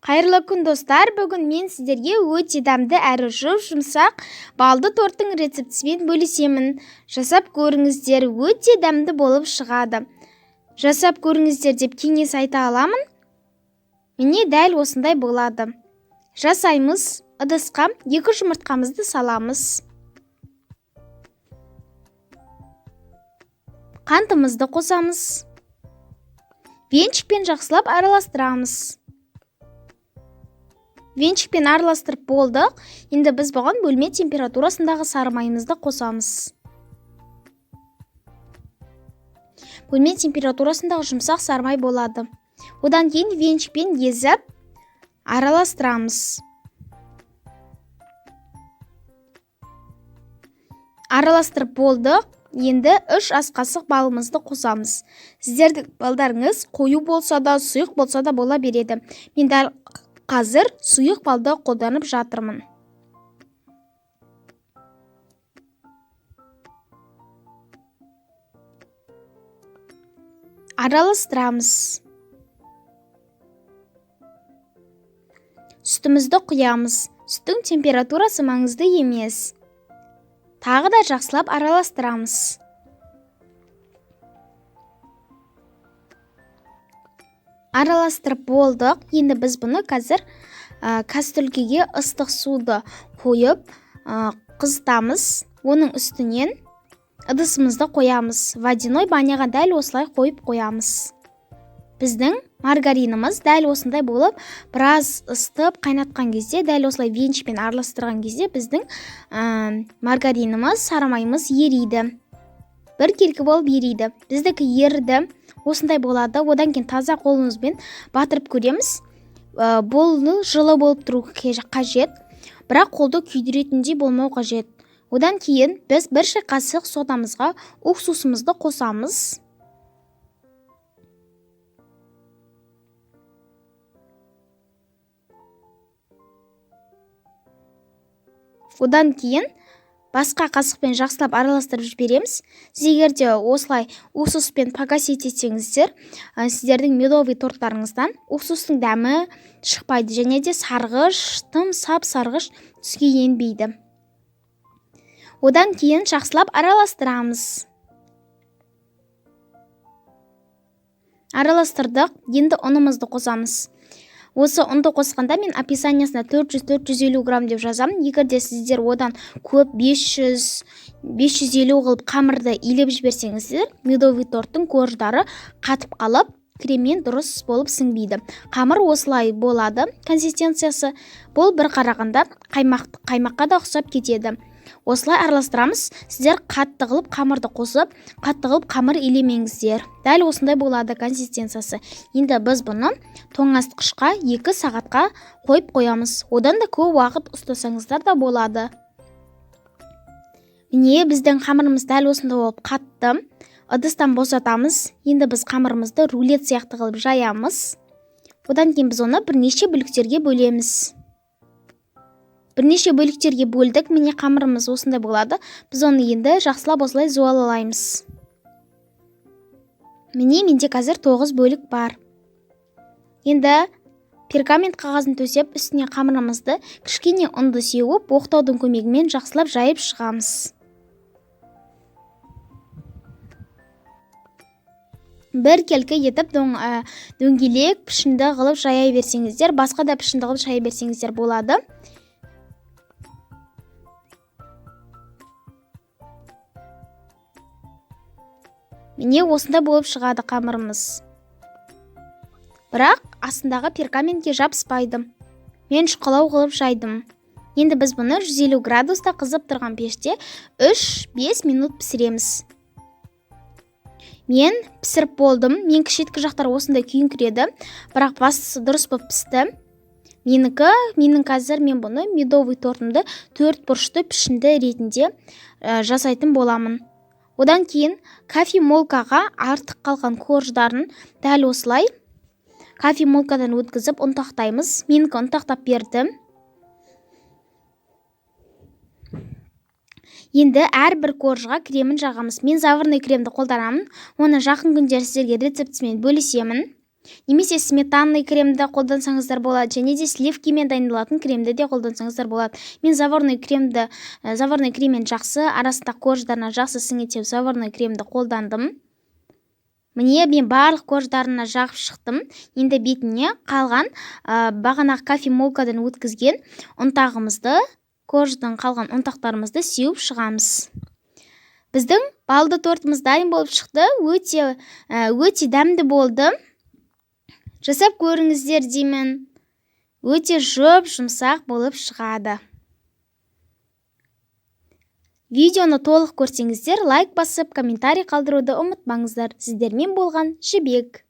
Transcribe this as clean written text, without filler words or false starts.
Қайырлы күн, достар! Бүгін мен сіздерге өте дәмді әрі жұп-жұмсақ балды торттың рецептісімен бөлісемін. Жасап көріңіздер, өте дәмді болып шығады. Жасап көріңіздер деп кеңес айта аламын. Міне, дәл осындай болады. Жасаймыз. Ыдысқа 2 жұмыртқамызды саламыз. Қантымызды қосамыз. Венчикпен жақсылап араластырамыз. Венчикпен араластырып болдық. Енді біз бұған бөлме температурасындағы сары майымызды қосамыз. Бөлме температурасындағы жұмсақ сары май болады. Одан кейін венчикпен езіп араластырамыз. Араластырып болдық. Енді 3 ас қасық балымызды қосамыз. Сіздердің балдарыңыз қою болса да, сұйық болса да бола береді. Мен дәл қазір сұйық балды қолданып жатырмын. Араластырамыз. Сүтімізді құямыз. Сүттің температурасы маңызды емес. Тағы да жақсылап араластырамыз. Араластырып болдық. Енді біз бұны қазір кастрюлькеге ыстық суды қойып, қызытамыз. Оның үстінен ыдысымызды қоямыз. Водяной баняға дәл осылай қойып қоямыз. Біздің маргариніміз дәл осындай болып, біраз ысытып қайнатқан кезде, дәл осылай венчикпен араластырған кезде біздің маргариніміз, сары майымыз ериді. Біркелкі болып ериді. Біздікі еріді. Осындай болады. Одан кейін таза қолымызбен батырып көреміз. Бұл жылы болып тұру қажет. Бірақ қолды күйдіретіндей болмау қажет. Одан кейін біз бір шай қасық содамызға уксусымызды қосамыз. Одан кейін басқа қасықпен жақсылап араластырып жібереміз. Сіз егер де осылай уксуспен погасить етсеңіздер, сіздердің медовый торттарыңыздан уксустың дәмі шықпайды және де сарғыш, тым сап-сарғыш түске енбейді. Одан кейін жақсылап араластырамыз. Араластырдық. Енді ұнымызды қосамыз. Осы ұнды қосқанда мен описаниясына төрт жүз, төрт жүз елу грамм деп жазамын. Егер де сіздер одан көп бес жүз, бес жүз елу қылып қамырды илеп жіберсеңіздер, медовый торттың корждары қатып қалып, креммен дұрыс болып сіңбейді. Қамыр осылай болады консистенциясы. Бұл бір қарағанда қаймаққа да ұқсап кетеді. Осылай араластырамыз. Сіздер қатты қылып қамырды қосып, қатты қылып қамыр илемеңіздер. Дәл осындай болады консистенциясы. Енді біз бұны тоңазытқышқа 2 сағатқа қойып қоямыз. Одан да көп уақыт ұстасаңыздар да болады. Міне, біздің қамырымыз дәл осындай болып қатты. Ыдыстан босатамыз. Енді біз қамырымызды рулет сияқты қылып жаямыз. Одан кейін біз оны бірнеше бөліктерге бөлеміз. Бірнеше бөліктерге бөлдік. Міне, қамырымыз осындай болады. Біз оны енді жақсылап осылай зуалалаймыз. Міне, менде қазір 9 бөлік бар. Енді пергамент қағазын төсеп, үстіне қамырымызды кішкене ұнды сеуіп, оқтаудың көмегімен жақсылап жайып шығамыз. Біркелкі етіп дөңгелек пішінді қылып жая берсеңіздер, басқа да пішінді қылып жая берсеңіздер болады. Міне, осындай болып шығады қамырымыз. Бірақ астындағы пергаментке жабыспайды. Мен шұқылау қылып жайдым. Енді біз бұны жүз елу градуста қызып тұрған пеште үш-бес минут пісіреміз. Мен пісіріп болдым. Мен шеткі жақтар осындай күйіңкіреді, бірақ бастысы дұрыс болып пісті. Менің қазір мен бұны медовый тортымды төрт бұрышты пішінді ретінде жасайтын боламын. Одан кейін кофемолкаға артық қалған корждарын дәл осылай кофемолкадан өткізіп ұнтақтаймыз. Менікі ұнтақтап берді. Енді әрбір коржға кремін жағамыз. Мен заварной кремді қолданамын. Оны жақын күндері сіздерге рецептісімен бөлісемін. Немесе сметанный кремді қолдансаңыздар болады және де сливкимен дайындалатын кремді де қолдансаңыздар болады. Мен заварной кремді, заварной креммен жақсы, арасында корждарына жақсы сіңеді деп заварной кремді қолдандым. Міне, мен барлық корждарына жағып шықтым. Енді бетіне қалған бағанағы кофемолкадан өткізген ұнтағымызды, корждан қалған ұнтақтарымызды сеуіп шығамыз. Біздің балды тортымыз дайын болып шықты. Өте, өте дәмді болды. Жасап көріңіздер деймін. Өте жұп жұмсақ болып шығады. Видеоны толық көрсеңіздер, лайк басып, комментарий қалдыруды ұмытпаңыздар. Сіздермен болған Жібек.